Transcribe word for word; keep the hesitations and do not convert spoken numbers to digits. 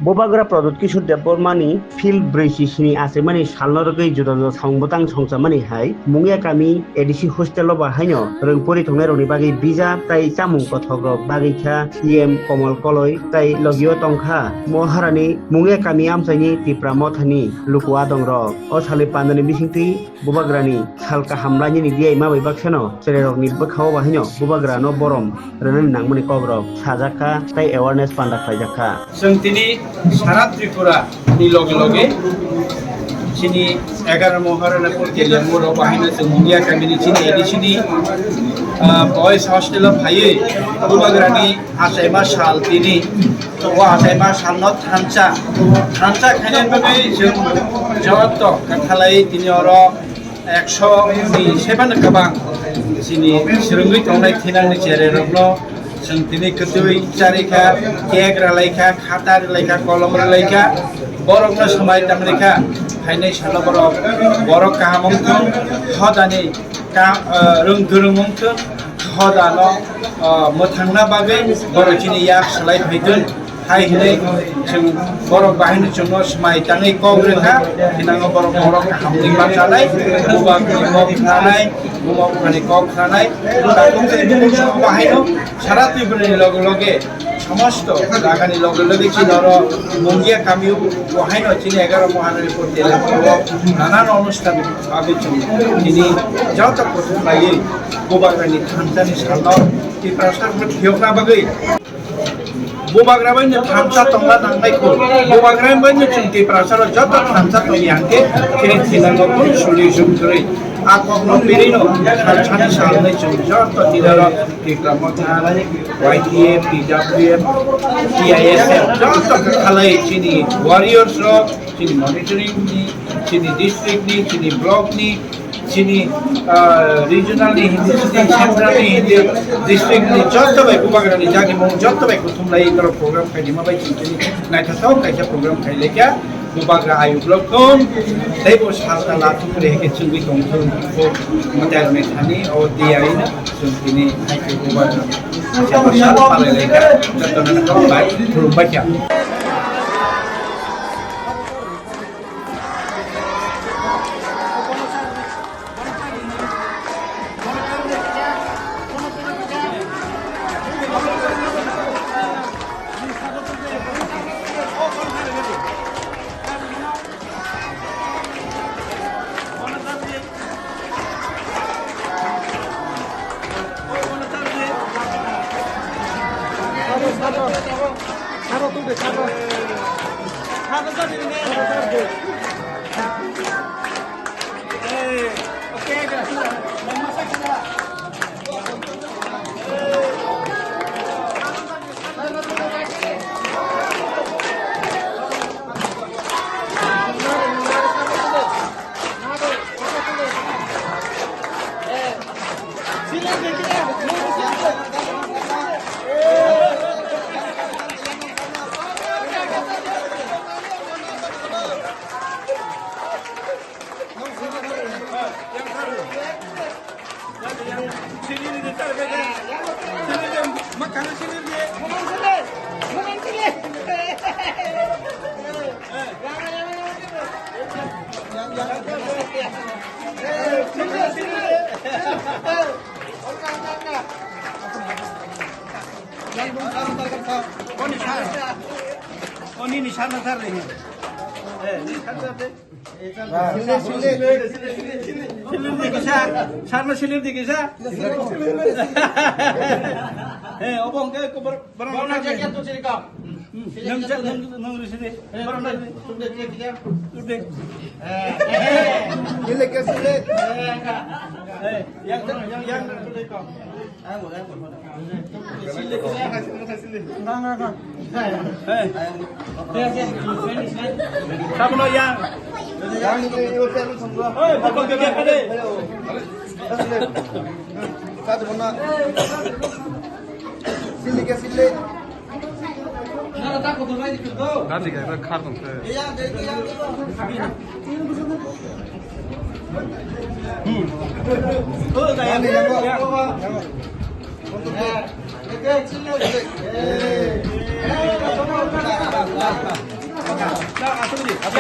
Bubagra Pradyut Kishore Debbarmani phil brwichi sini achaimani salno rwgwi juda juda samung bwtang songchamani hai Mungia kami A D C hostelo bo haino rwngpori tongnai rokni bagwi visa tai chamung kothok rok bagwi kha E M Komol Koloi tai logio tongkha Moharani Mungia kami amchaini Tipra Mothani luku adong rok. O salni pandani bisingtwi Bubagrani sal kaham lainani diyaima bai baksano chwrairokni bwkhao bahaino Bubagrano borom rwnani nangmani kokrok sajakha tei awareness panda khlaijakha. Chwng tini sara Tripura ni loge loge chini egaroh Moharana Portalian moro bahaino chwng Mungia kamini chini A D C ni, ah, boys hostel o phaiwi Bubagrani achaima sal tini, o achaima salno thansa, thansa khainani bagwi chwng joto kwthalai tini oro ekso ni sebano kwbang chini swrwngwi tongnai thinangni chwrairokno chwng tini kwtwi charikha, cake rwlaikha, khata rwlaikha, kolom rwlaikha, borokno swmai tanglaikha, phainai salo borok, borok kaham wngthung, hodani ka-, ah, rwng kwrwng wngthung, hodano, ah, mwthangna bagwi borok chini yak swlai phaithun, hai hwnwi chwng borok bahaino chwngno swmai tangwi kok rwkha, thinango borok, borok kahamni bachanai, bubakni kok khwnanai, buma buphani kok khwnanai, bahaino sara Tripurani loge loge Somosto jagani loge loge chini oro Mungia kamio bo haino chini egaroh Moharani Portalian o nanan onusthan bagwi chwng tini joto kuthum laiwi Bubagrani thansani salno Tiprasa rokno phiyokna bagwi Bubagra baino thansa tongna nangnai kho. Bubagra baino chwng Tiprasa rok joto thansa tongya hwnkhe chini thinango kunu solution kwrwi. A kokno birino thansani salnwi chwng joto tini oro Tipra Motha, Y T F, T W F, T I S F, joto kwthalai chini warriors rok, chini monitoring ni, chini district ni, chini block ni, chini, ah, regional ni hindi, chini central ni hindi, district ni joto bai Bubagra ni jagimung joto bai kuthum lai oro program khaijima bai chini naithathok kaisa program khai laikha. Bubagra ayuk rok thung, tei bo salta lathung re khe chwngwi tong thung, bo mwtai rok ni thani o D I no chwng tini hai khe Bubagra sal palai lai kha, joto no bai khulum bai kha. Oni ni sana sar de. Eh, ni sana sar de. Silir di kisa, sana silir di kisa. Eh, obo hwnkhe ko bar-, barang barang na jaga tu sini kam. Hmm, nang jak, nang, nang risi de. Barang na. Tude. Silir ke silir. Eh, yang, yang, yang. Sabono yang. Yang itu, itu, itu, itu, itu. Hei, bakal dia ada. Satu mana? Sili ke sili. Gari gari khar tong khe. Hmm. Oh, gaya. Yang, yang, yang. Yang. Hey.